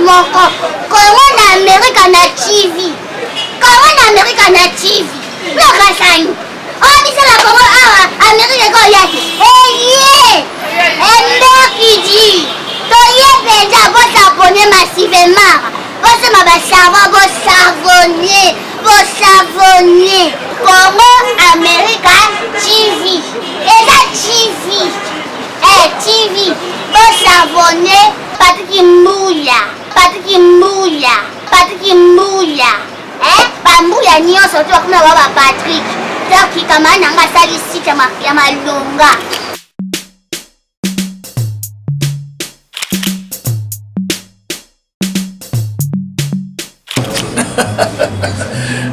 Moko kongo na amerika na tv, kongo na amerika na tv lokasani oyo biso na kongo awa amerika ekoya te. Eye emberkidi toye mpenza, bosabone massivement, bosema basavon, bosavone, bosavone. Congo America TV eza TV, eh, TV, bosavone. Patrik Mbuya, Patrik Mbuya, Patrik Mbuya, eh, bambuya nyonso to bakoma ba Patrik. Donc kamara na nga asali site ya malonga.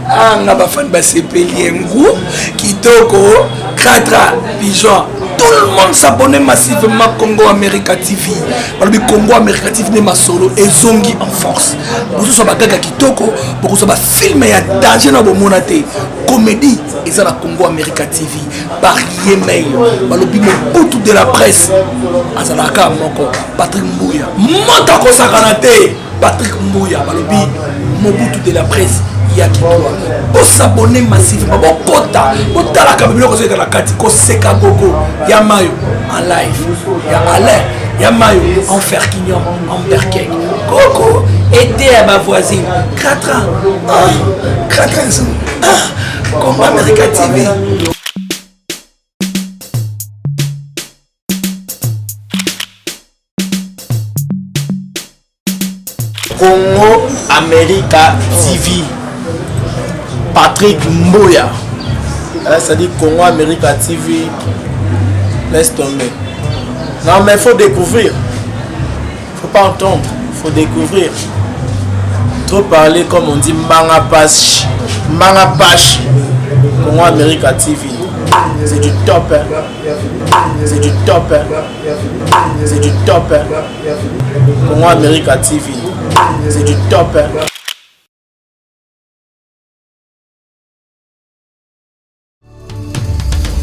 Ah, nga bafani basepeli yengu kitoko cratra pigeon, tout le monde s'abonne massivement. Congo America TV, balobi Congo America TV nde masolo ezongi en force. Bozozwa bagaga kitoko, bokozwa bafilme ya danger na bomona te. Comédie eza na Congo America TV par Yemei. Balobi Mobutu de la presse azalaka moko, Patrick Mbuya, moto akosakana te. Patrick Mbuya, balobi Mobutu de la presse ya kitwa. Bosabone massivement, bokota, botalaka biloko ezoleka na kati. Koseka gogo ya mayo en live, ya Alain ya mayo en ferquignon, en berkek koko ete ya bavoisine cratra cratra Congo America TV. Congo America TV, Patrick Mboya. C'est-à-dire Congo America TV, laisse tomber. Non mais faut découvrir. Faut pas entendre, faut découvrir. Trop parler, comme on dit, Mbanga Pache. Mbanga Pache. Congo America TV. C'est du top. Hein. C'est du top. Hein. C'est du top. Hein. Congo America TV. C'est du top. Hein.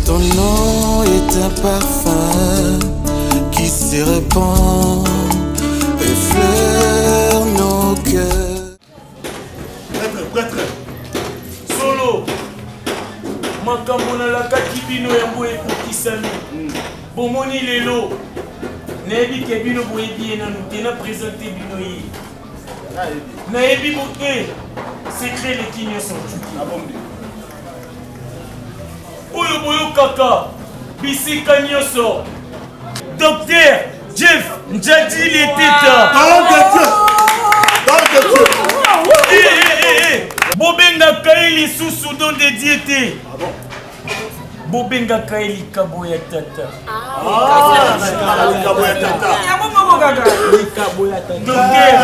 Ton nom est un parfum qui se répand et fleur nos cœurs. Prêtre, prêtre, solo, makambo nalakaki bino yango ekokisami. Bomoni lelo, nayebi ke bino boyebi ye nanu te, na présente bino ye. Nayebi bo e secret eleki nyonso oyo boyokaka bisika nyonso. Docteur Jeff Njadi Leteta. Bobengaka ye lisusu don de Dieu te, bobengaka ye likabo ya tata. Likabo ya tata. Yango moko kaka. Likabo ya tata. Docteur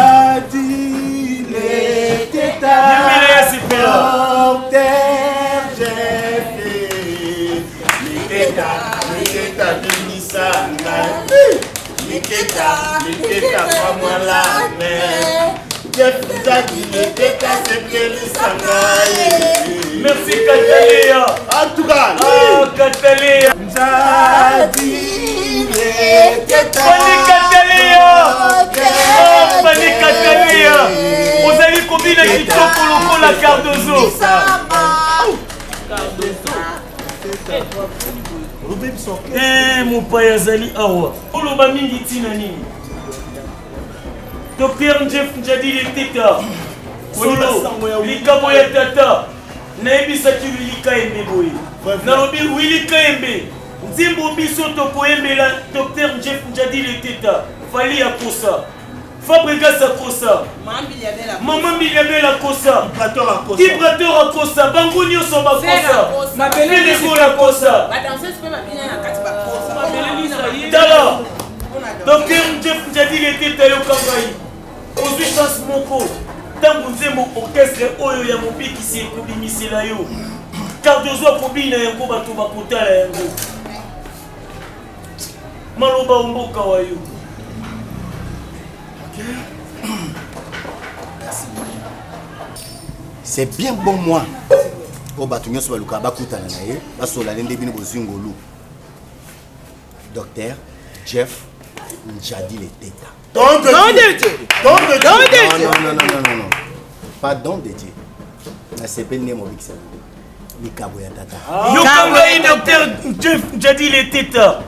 Yembela ya sepela. Docteur Jeff Leteta, Leteta bimisa ngai. Leteta, Leteta pamwala me. Jeff Nzadi Leteta sepelisa ngai. Merci Katalea. En tout cas, Ah, Katalea. Nzadi Leteta. Fani Katalea. Ah, Fani Katalea. Ozali kobina kitoko lokola Cardozo. Eh, mopaya azali awa. Oloba mingi ntina nini? Dr Jeff Njadi Leteta. Solo likabo ya tata. Nayebisaki Willy Kayembe boye. Nalobi Willy Kayembe, nzembo biso tokoyembela Dr Jeff Njadi Leteta, Fally akosa, Fabregas akosa, Mama Mbiliabel akosa, Ibrator akosa, bango nyonso bakosa, Mabele akosa. Tala, Dr Jeff Njadi Leteta, yoka ngai. chance moko ntango nzembo orchestre oyo ya mobikisi ekobimisela yo Cardozo akobina yango bato bakotala yango maloba omboka wa yo. C'est bien bon moi oyo bato nyonso balukaka bakutana na ye basola nde bino bozwi ngolu. Docteur Jeff Njadi Leteta. Don de Dieu. Don de Dieu. Non, non, non, non, non, non. Pas don de Dieu. Nasepeli nde mobikisa likabo ya tata. Yoka ngai Docteur Jeff Njadi Leteta.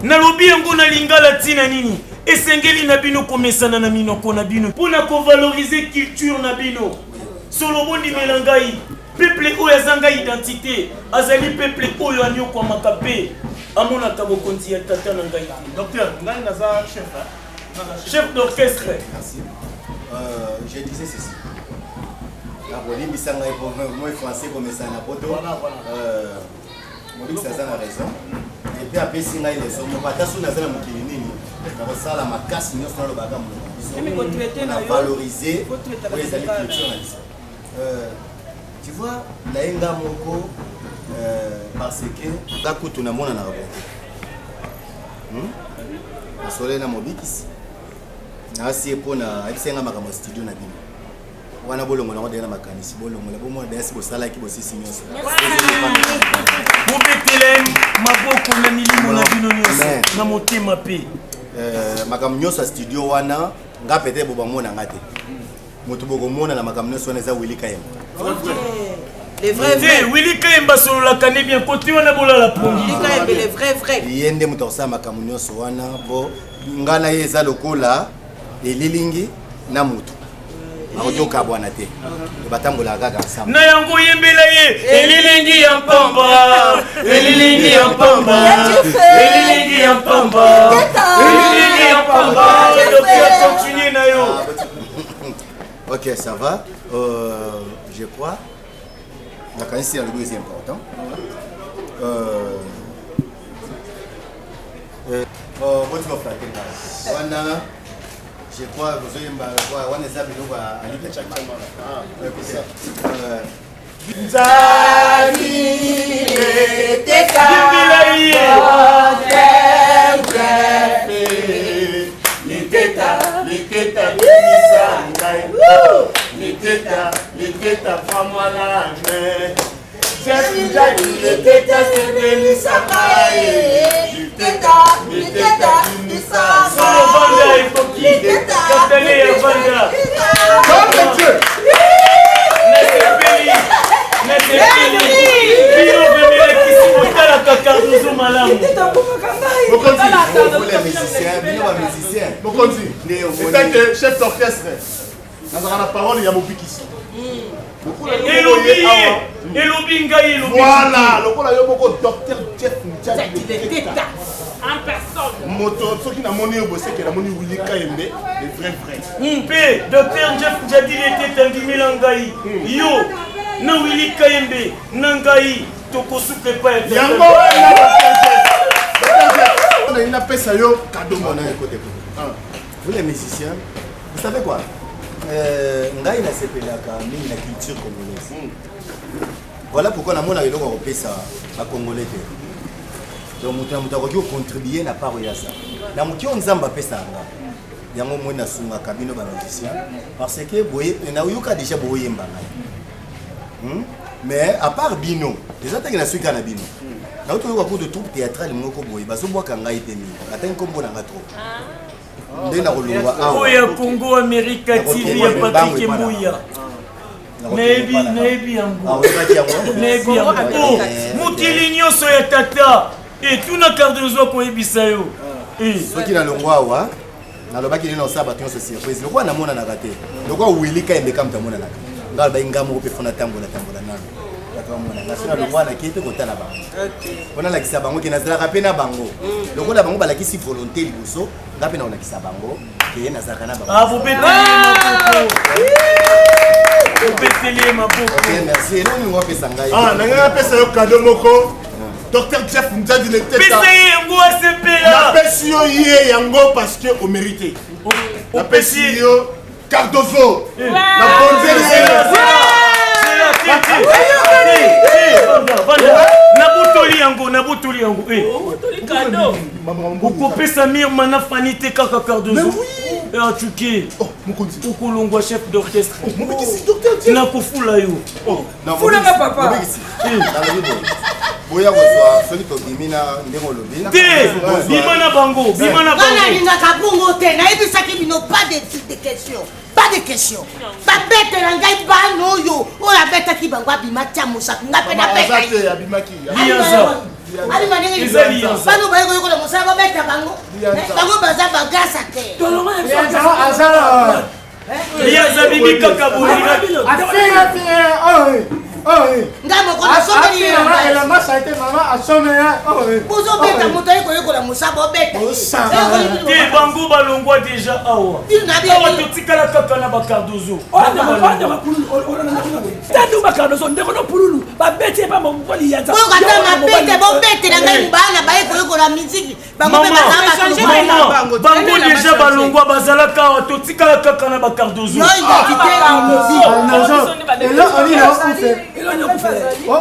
Nalobi yango na lingala ntina nini? Esengeli na bino komesana na minoko na bino mpo na kovalorize culture na bino. Solo bondimela ngai, peuple oyo azanga identite azali peuple oyo anyokwamaka mpe amonaka bokonzi ya tata na ngai te. Docteur, ngai naza chef, hein? Chef d'orchestre. Merci. Je disais ceci. Nakolimbisa ngai po moi français komesana na poto. Mobikisi aza na raison. Et puis apesi ngai leçon moko ata soki naza na mokili nini nakosala makasi nyonso nalobaka monoko biso na valoriser oyo ezali culture na biso. Tu vois, naye nga moko parce que nga kutu namonanaka boye te. Nasololi na mobikisi nasi ye mpo na ayebisi nga makambo ya studio na bino wana bolongola yango deya na makanisi bolongola bomona deya si bosalaki bosisi nyonso. Bobetela maboko na milimo na bino nyonso na motema mpe makambo nyonso ya studio wana nga peut-être bobamona nga te moto bokomona na makambo nyonso wana eza Willy Kayemba. Les vrais vrais. Willy Kayemba asololaka nde bien kote wana bolala pongi. Willy Kayemba les vrais vrais. Ye nde moto akosala makambo nyonso wana bo nga na ye eza lokola elilingi na motu akoki kokabwana te batambolaka kaka ensemble. Na yango yembela ye elilingi ya mpamba, elilingi ya mpamba, elilingi ya mpamba, elilingi ya mpamba. Docteur, continue na yo. Ok, ça va. Je crois. Nakanisi ya lobi c'est important. Boti baflate ngai wana je crois bozoyemba wana eza biloko ya Alika Chakma. Nzali leteta. Yembela ye. Liteta, liteta, bimisa ngai. Liteta, liteta, prends-moi la main. Jeff Njadi, liteta, sepelisa ngai. Liteta, liteta, bimisa ngai. Solo vanda ekoki. Katale ya vanda. Don de Dieu. Nasepeli, nasepeli. Bino bomelakisi botalaka Cardozo malamu. Mokonzi. Vous les musiciens, bino ba musiciens. Mokonzi. Nde omoni. Etant que chef d'orchestre, nazalaka na parole ya mobikisi. Elobi ye, elobi ngai, elobi. Voilà, lokola yo moko Docteur Jeff Njadi Leteta. En personne. Moto soki namoni yo boseke namoni Willy Kayembe le vrai vrai. Mpe Docteur Jeff Njadi Leteta ndimela ngai yo na Willy Kayembe na ngai tokosuka epai ya tata. Yango wana Docteur Jeff. Docteur Jeff, nalingi napesa yo cadeau moko. Non, écoute, écoute. Vous les musiciens, vous savez quoi? Ngai nasepelaka mingi na culture congolaise. Voilà pourquoi namonaka eloko ya kopesa ba congolais te. Donc moto na moto akoki kocontribuer na part oyo ya sa. Na moki oyo Nzambe apesaka nga. Yango moi nasungaka bino ba musiciens parce que boye nayoka déjà boyemba ngai. Mais à part bino, eza teke na suka na bino. Nauti koyoka cours de troupe théâtrale moko boye bazobwaka ngai mpe mingi. Atangi nkombo na nga trop. Nde nakolongwa awa. Oyo ya Congo America TV ya Patrick Mbuya. Nayebi, nayebi yango. Nayebi yango. Oh, mokili nyonso ya tata. Etuna Cardozo akoyebisa yo. Soki nalongwa awa, nalobaki nini osala bato nyonso surprise. Lokola namonanaka te. Lokola Willy Kayembe kamto amonanaka. Ngai alobaki ngai moko mpe fona tambola tambola nano. Bato bamona ngai. Soki nalongwa nakei mpe kotala bango. Mpo nalakisa bango ke nazalaka mpe na bango. Lokola bango balakisi volonté liboso, ngai mpe nakolakisa bango ke nazalaka na bango. Ah, bobeteli ye maboko. Bobeteli ye maboko. Ok, merci. Eloko nini opesa ngai? Ah, na ngai napesa yo cadeau moko. Docteur Jeff Njadi Leteta. Pesa ye yango asepela. Napesi yo ye yango parce que o mérité. Napesi yo. Cardozo na bonzeli. Nabotoli yango, nabotoli yango. Okopesa Mirma na Fani te, kaka Cardozo. Atuke okolongwa chef d'orchestre, nakofula yo. Fulanga papa. Boya kozwa soki tobimi na ndenge olobi. Te, bima na bango, bima na Nga bango. nalingaka bongo te. Nayebisaki bino, pas de question, pas de question. Babetela ngai bana oyo, oyo abetaki bango abima, tia mosapi, ngai mpe nabeta Aza ye. te, abimaki. Lianza. Abima ndenge Eza lianza. bano baye koyekola mosala, babeta bango. Bango baza bagasa te. Lianza bimi kaka boye. Ngai moko nasombeli ye. Bozobeta moto aye koyekola mosala, bobeta ye. Te, bango balongwa deja awa. Awa totikala kaka na bacardozo. Tandu bacardozo, ndeko no Pululu babeti epa mobali yanza. Boyoka ata mabete, bobetela ngai bana baye koyekola miziki, bango mpe baza bato. Mama, bango deja balongwa, bazalaka awa, totikala kaka na bacardozo. Yo identité olobi.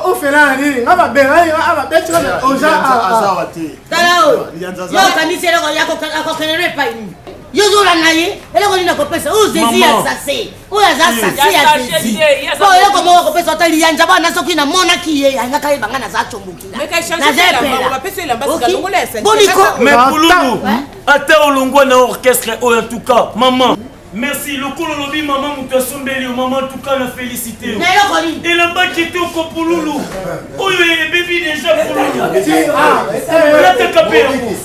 Ofela nini nga babenga ababeti oza. Aza te. Tala oyo, yo okanisi eloko akokenelo epai nini? Yo ozolanda ye, eloko nini akopesa? Oyo zezi ya Maman. sase, oyo aza sase ya Ya sachet zezi te, ye aza po eloko moko akopesa ata liyanja bana. Soki namonaki ye, alingaka yebanga naza combokila. Mais ka changer elamba, bapesi elamba sika, longola ya saleté. Boliko. Mais Pululu, ata olongwa na orchestre oyo, en tout cas mama, merci. Lokolo olobi mama moto asombeli yo, mama, en tout cas na félicité yo. Na eloko nini? Elamba kitoko, Pululu. Oyo ebebi deja, Pululu, lataka mpe yango.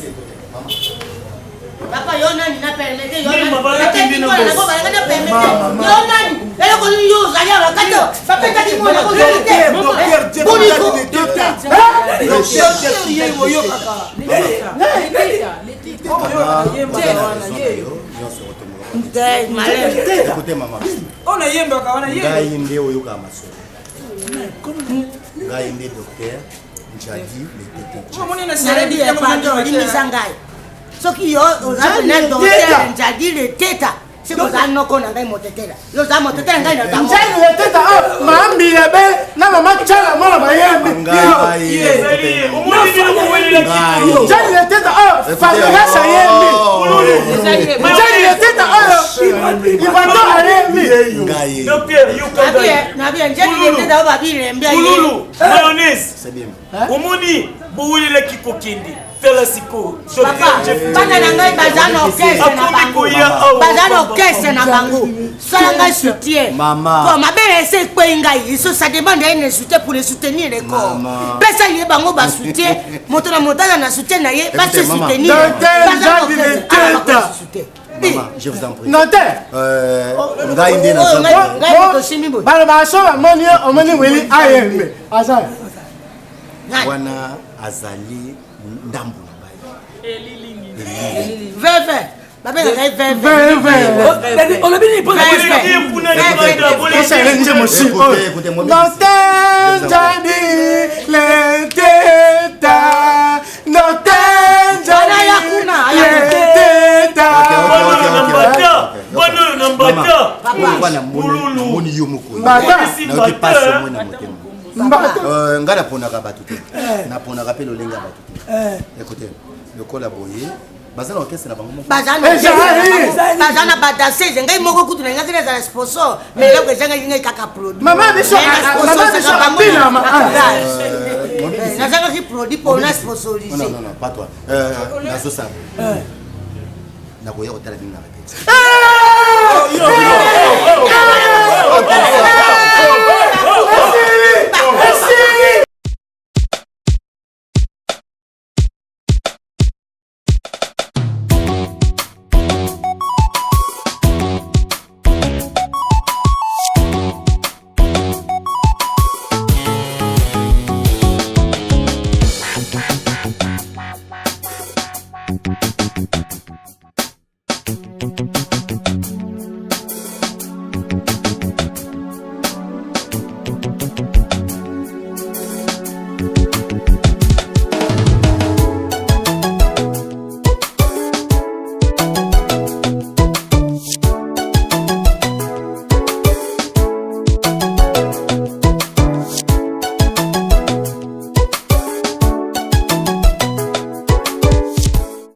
Papa, yo nani na permete yo? Mima, balaki bino boss. Balinga na permete yo nani? Eloko nini yo ozali awa kati bapetaki mwana kozali te? Boliko. Te, malheur. Écoutez, mama. Oyo nayembaka wana ye. Ngai nde oyokaka masolo, ngai nde docteur Njadi Letete. Omoni na Nalobi ya pardon, limbisa ngai soki yo oza pena docteur Njadi Leteta, soki oza noko na ngai motetela, yo oza motetela, ngai naza. Njali Leteta oyo maambila be na mama Cala mwana bayembi. Ezali omoni bino kowelelaki. Njali Leteta oyo Fabrigas ayembi. Njali Leteta oyo Ivato ayembi. Ngai. Docteur, yoka ngai. Nabie Njadi Leteta oyo babilembi. Pululu, mayonnaise. C'est bien. Omoni bowelelaki kokende, tala sikoyo. Papa, bana na ngai baza na orchestre na Akomi bango. koya awa. Baza na orchestre na bango, sala ngai soutien. Mama. Po mabele ese ekweyi ngai iso, ça demande un soutien pour le soutenir le corps. Mama. Pesa ye bango basoutien, moto na moto aza na soutien na ye, base Écoutez, maman. soutenir. Docteur Baza na Njadi orchestre. Ah, Leteta. bakoki soutien. Mama, je vous en prie. Note. Ngai nde Oyo naza. ngai moto osimbi boye. Baloba so bamoni yo, omoni weli ayembe aza. Nani? Wana azali ndambo na ngai. Veve, babengaka ye veve. Veve. Olobi nini mpona? Osele nje mosi Écoutez, oyo. écoutez, moi, Docteur Njadi Leteta, Docteur Njadi Wana ya kuna, ya Leteta. Ok, ok, ok, ok, ok, ok. Bana oyo na mbata. Mama, Pululu. namoni yo moko. Mbata. Nayoki pasi omoi na motema. Mbata. Ngai naponaka bato te, naponaka mpe lolenge ya bato te. Écoutez, lokola boye baza na orchestre na bango moko. Baza na Ezali. baza na badanseuse. Ngai moko kutu na ngaki nazala sponsor, mais eloko ezangaki ngai kaka produit. Mama biso, Mais na sponsor mama biso ezalaka bango apilama. na entourage. Mobikisi. Nazangaki produit mpona sponsoriser. Non, non, non, pas toi. Nazosala, nakoya kotala bino na répétition.